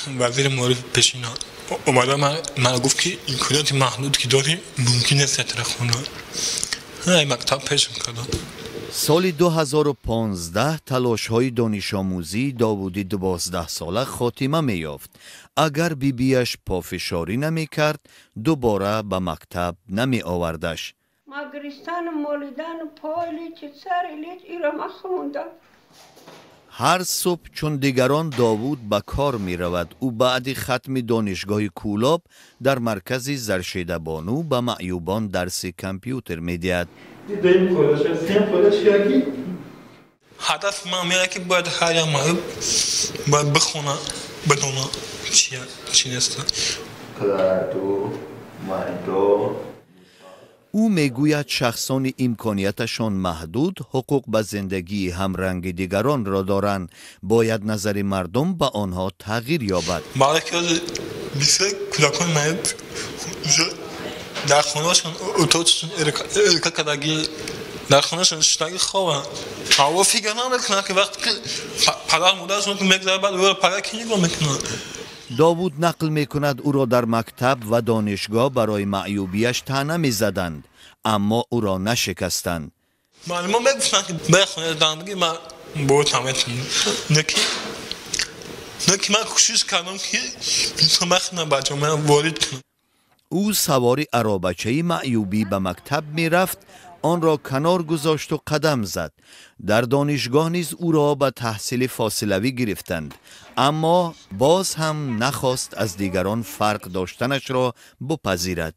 Вазири маориф пешина омада ман гуфт, ки имкониятҳои маҳдуд ки дорӣ, мумкин нест ятара хона. Мактаб пешам кардам. Соли 2015 талошҳои донишомӯзии Довуди 12-сола хотима меёфт, агар бибиаш пофишорӣ намекард, дубора ба мактаб намеовардаш. Ма гиристану молидану пой лич, сари лич, иро ма хондам. Ҳар субҳ чун дигарон Довуд ба кор меравад. Ӯ баъди хатми донишгоҳи Кӯлоб дар маркази Заршедабону ба маъюбон дарси компютер медиҳад. Ҳадаф ман меяд, ки бояд ҳар як маъюб бояд бихона, бидона чия, чӣ нест. Ӯ мегӯяд, шахсони имконияташон маҳдуд ҳуқуқ ба зиндагии ҳамранги дигаронро доранд, бояд назари мардум ба онҳо тағйир ёбад. Барои ки бисёр кӯдакони маъюб дар хонаашон утоқшон эрка кардагӣ, дар хонаашон шиштагӣ, хобанд. Ҳаво фикр намекунанд, ки вақте ки падар модарашон мегзарад, баъд ӯро падар ки нигоҳ мекунад. Довуд нақл мекунад, ӯро дар мактаб ва донишгоҳ барои маъюбияш таъна мезаданд, аммо ӯро нашикастанд. Муаллимо мегуфтанд, ки бая хона дандагӣ ман бо таметам неки ман кӯшиш кардам, ки махна ба ҷомеа ворид кунам. Ӯ савори аробачаи маъюбӣ ба мактаб мерафт, онро канор гузошту қадам зад. Дар донишгоҳ низ ӯро ба таҳсили фосилавӣ гирифтанд, аммо боз ҳам нахост аз дигарон фарқ доштанашро бипазирад.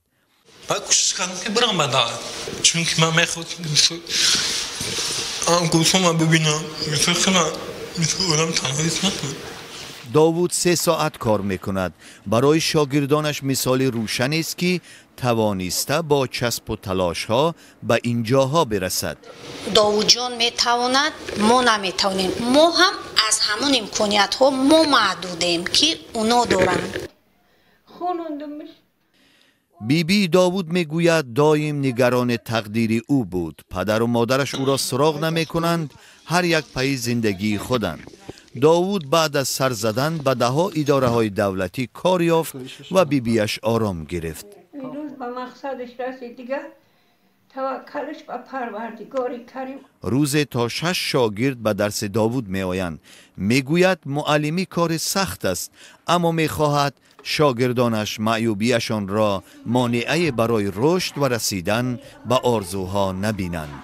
Баъд кӯшиш кардам, ки бирам ба дар, чунки ман мехостам гулсома бибинам, мисол хела мисол одам танҳо ҳис накунам. Довуд 3 соат кор мекунад. Барои шогирдонаш мисоли рӯшанест, ки тавониста бо часпу талошҳо ба ин ҷоҳо бирасад. Довудҷон метавонад, мо наметавонем. Мо ҳам аз ҳамон имкониятҳо мо маҳдудем, ки оно доранд. Хонондамш. Бибии Довуд мегӯяд, доим нигарони тақдири ӯ буд. Падару модараш ӯро суроғ намекунанд, ҳар як пайи зиндагии худанд. Довуд баъд аз сар задан ба даҳҳо идораҳои давлатӣ кор ёфт ва бибиаш ором гирифт. Имрӯз ба мақсадаш расид, дига таваккалаш ба Парвардигори Карим. Рӯзе то шаш шогирд ба дарси Довуд меоянд. Мегӯяд, муаллимӣ кори сахт аст, аммо мехоҳад шогирдонаш маъюбиашонро монеае барои рушд ва расидан ба орзуҳо набинанд.